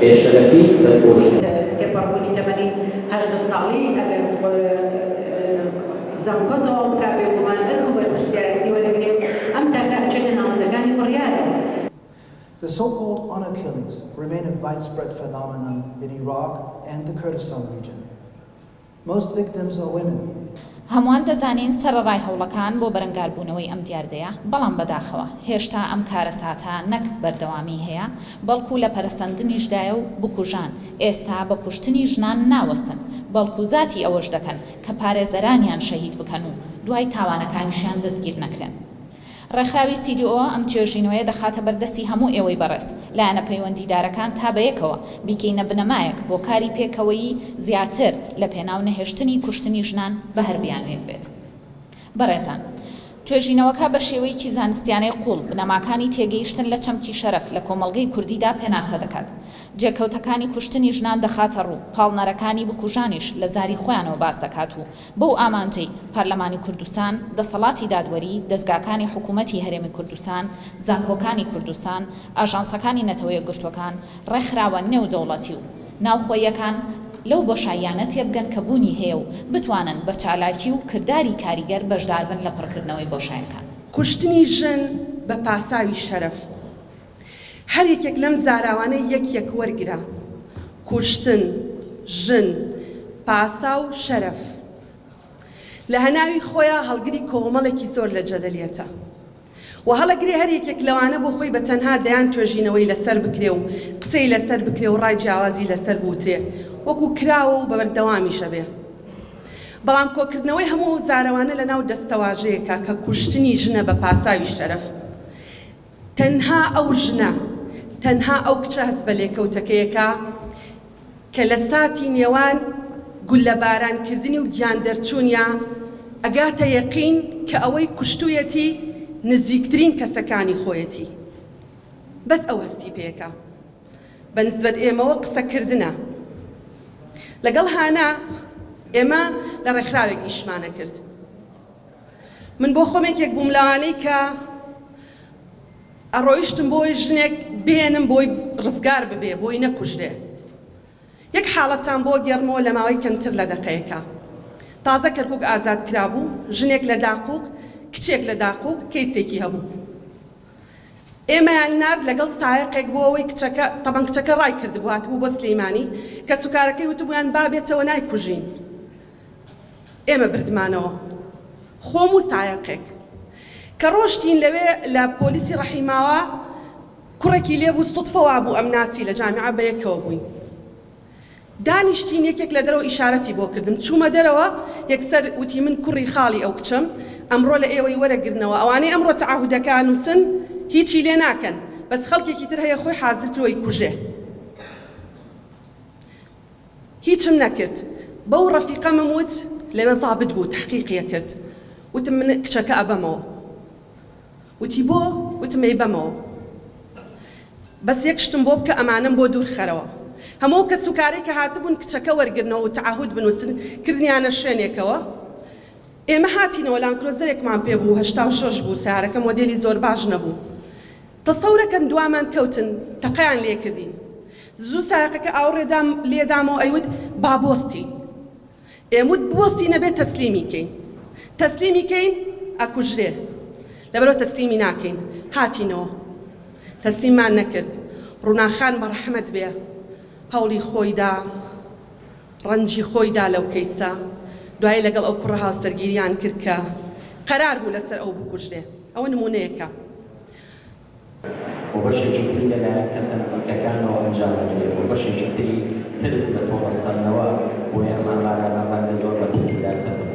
بێشەرەفی بەربۆچوون. تێپەڕبوونی تەمەنی 18 ساڵی ئەگەر زانکۆ تەواو بکا بێگومان ئەرک و بەرپرسیارێتی وەرەگرێ و ئەم تاکە ئەچێتە ناوەندەکانی بڕیارەوە. The so-called honor killings remain a widespread phenomenon in Iraq and the Kurdistan region. Most victims are women. هەمووان دەزانین سەرەڕای هەوڵەکان بۆ بەرەنگاربوونەوەی ئەم دیاردەیە، بەڵام بەداخەوە هێشتا ئەم کارەساتە نەک بەردەوامیی هەیە، بەڵکو لە پەرەسەندنیشدایە و بکوژان ئێستا بە کوشتنی ژنان ناوەستن، بەڵکو زاتی ئەوەش دەکەن کە پارێزەرانیان شەهید بکەن و دوای تاوانەکانیشیان دەستگیر نەکرێن. ڕێکخراوی CDO ئەم توێژینەوەیە دەخاتە بەر دەستی هەموو ئێوەی بەڕێز، لایەنە پەیوەندیدارەکان تا بەیەکەوە بیکەینە بنەمایەک بۆ کاری پێکەوەیی زیاتر لە پێناو نەهێشتنی کوشتنی ژنان بە هەر بیانوویەک بێت. بەڕێزان، توێژینەوەکە بە شێوەیەکی زانستیانەی قووڵ بنەماکانی تێگەیشتن لە چەمکی شەرەف لە کۆمەڵگەی کوردیدا پێناسە دەکات. جێکەوتەکانی کوشتنی ژنان دەخاتە ڕوو، پاڵنەرەکانی بکوژانیش لە زاری خۆیانەوە باس دەکات و بەو ئامانجەی پەرلەمانی کوردستان، دەسەڵاتی دادوەری، دەزگاکانی حکوومەتی هەرێمی کوردستان، زانکۆکانی کوردستان، ئاژانسەکانی نەتەوە یەکگرتووەکان، ڕێکخراوە نێودەوڵەتی و ناوخۆییەکان لەو بۆشاییانە تێبگەن کە بوونی هەیە و بتوانن بە چالاکی و کرداری کاریگەر بەشداربن لە پڕکردنەوەی بۆشایەکان. کوشتنی ژن بە پاساوی شەرەف. هەر یەکێک لەم زاراوانە یەک یەک وەرگرە، کوشتن، ژن، پاساو، شەرەف. لە هەناوی خۆیا هەڵگری کۆمەڵێکی زۆر لە جەدەلیەتە. و هەڵەگرێ هەر یەکێک لەوانە بۆ خۆی بە تەنها دەیان توێژینەوەی لەسەر بکرێ و قسەی لەسەر بکرێ و ڕای جیاوازی لەسەر بوترێ وەکو کراوە و بە بەردەوامیش ئەبێ. بەڵام کۆکردنەوەی هەموو ئەو زارەوانە لە ناو دەستەواژەیەکا کە کوشتنی ژنە بە پاساوی شەرەف، تەنها ئەو ژنە، تەنها ئەو کچە هەست بە لێکەوتەکەیەکا کە لە ساتی نێوان گوللەباران کردنی و گیان دەرچوونیا ئەگاتە یەقین کە ئەوەی کوشتویەتی نزیکترین کەسەکانی خۆیەتی. بەس ئەو هەستی پێکا. بە نسبەت ئێمەوە قسە کردنە. لەگەڵ هانا ئێمە لە ڕێکخراوێک ئیشمان ئەکرد. من بۆ خۆم یەکێک بووم لەوانەی کە ئەڕۆیشتم بۆی ژنێک بێنم بۆی ڕزگار ببێ بۆی نەکوژرێ. یەک حاڵەتتان بۆ گێڕمەوە لە ماوەی کەمتر لە دەقەیەکا. تازە کەرکوک ئازاد کرابوو، ژنێک لە داقوق، کچێک لە داقوق کەیسێکی هەبوو. ئێمەیان نارد لەگەڵ سایەقێک بۆ ئەوەی کچەکە، تەبەن کچەکە ڕای کردبوو هاتبوو بۆ سلیمانی، کەسوکارەکەی وتبوویان با بێتەوە نایکوژین. ئێمە بردمانەوە خۆم و سایەقێک. کە ڕۆشتین لەوێ لە پۆلیسی ڕەحیماوا کوڕێکی لێ بوو سوتفە وابوو ئەمناسی لە جامیعە بەیەکەوە بووین. دانیشتین یەکێک لە دەرەوە ئیشارەتی بۆ کردم چوومە دەرەوە یەکسەر وتی من کوڕی خاڵی ئەو کچەم ئەمڕۆ لە ئێوەی وەرەگرنەوە ئەوانەی ئەمڕۆ تەعەهودەکە ئەنووسن هیچی لێ ناکەن بەس خەڵکێکی تر هەیە خۆی حازر کردووە ئەیکوژێ. هیچم نەکرد بەو ڕەفیقەمم وت لەوێ زابت بوو تەحقیقی ئەکرد وتم من کچەکە ئەبەمەوە وتی بۆ وتم ئەیبەمەوە بەس یەک شتم بۆ بکە ئەمانەم بۆ دوور خەرەوە هەموو ئەو کەسوکارەی کە هاتبوون کچەکە وەرگرنەوە و تەعەهود بنووسن کردنیانە شوێنێکەوە ئێمە هاتینەوە لانکرۆزەرێکمان پێ بوو 86 بوو سەیارەکە مۆدێلی زۆر باش نەبوو تەسەورەکەن دوامان کەوتن تەقەیان لێکردین زوو سایەقەکە ئاوڕێ دام لێدامەوە ئەیوت با بۆستین ئێموت بوەستین ئەبێ تەسلیمی کەین تەسلیمی کەین ئەکوژرێ لەبەرئەوە تەسلیمی ناکەین هاتینەوە تەسلیممان نەکرد ڕووناک خان بەڕەحمەت بێ هەوڵی خۆی دا ڕەنجی خۆی دا لەو کەیسە دوایی لەگەڵ ئەو کوڕە هاوسەرگیریان کرد کە قەرار بوو لەسەر ئەو بکوژرێ ئەوە نمونەیەکە. و بەشێکی تری لە لایەن کەسە نزیکەکانەوە ئەنجام ئەدرێت و بەشێکی تری ترس لە تۆڵە سەندنەوە، بۆیە ئەم ئامارانە ڕەنگە زۆر مەترسیدارتر بن.